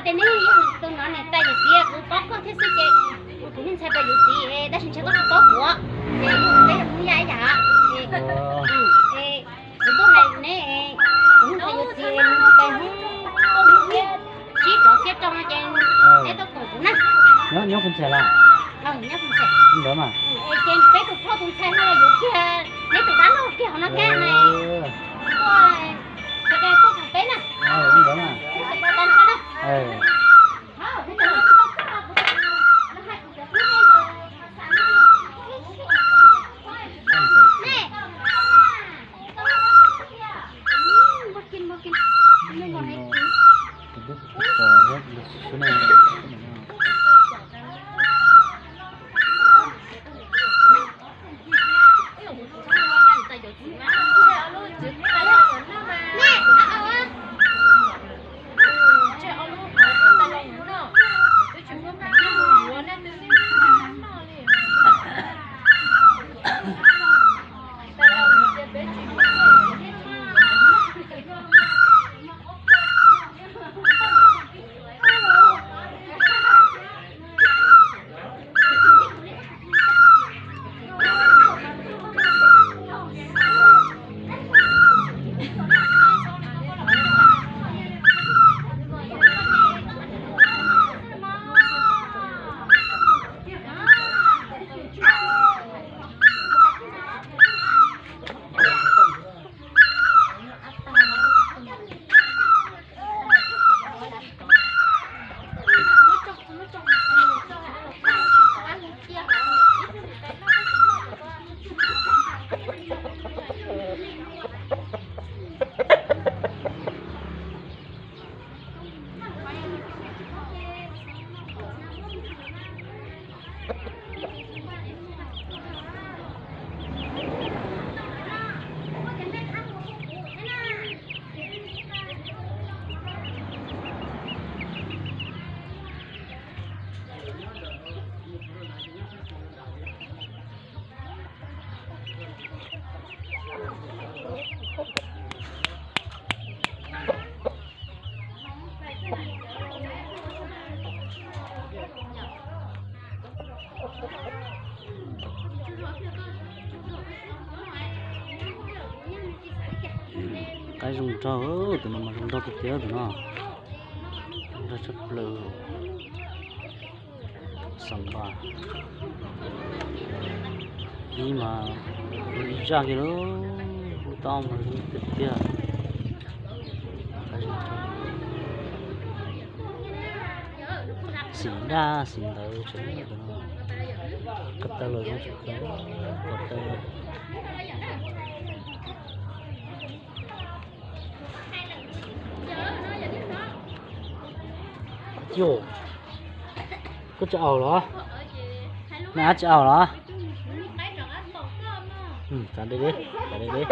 Ces neb yog tus no niam tais yawm txiv, kuv paub koj thiab xwb ces kuv niag ntxhais puas yuav txiv, tab sis ntshe koj tsis paub kuv, ces yog peb yog Hmoob Yaj ib yam. Ces kuv tuaj hais neb, kuv niag ntxhais yuav txiv, neb tais Hmoob, Hmoob Yaj sib rov siab rau no ces neb tuaj koom kuv na. Nyob Phu Ntxhais los? Nyob Phu Ntxhais. Ntawd mas. Ces peb tus phauj tus ntxhais no los yuav kiag neb tus dab laug kiag hauv no thiab na. Tuaj, sawv daws tuaj koom peb na. Ntawd mas. Qaib zoo nraug, tus no mas zoo nraug tiag tiag tus no. Zoo nraug tshaj plaws. Xoo npas. Ib mas hu ib zaj kiag lauj, hu tau mas zoo tiag tiag. Xim daj xim ntawv tsev tus no. Ko taw los zoo tseem ko taw. Yus, koj tsis aus los? Neb tsis aus los? Txav deb deb, txav deb deb.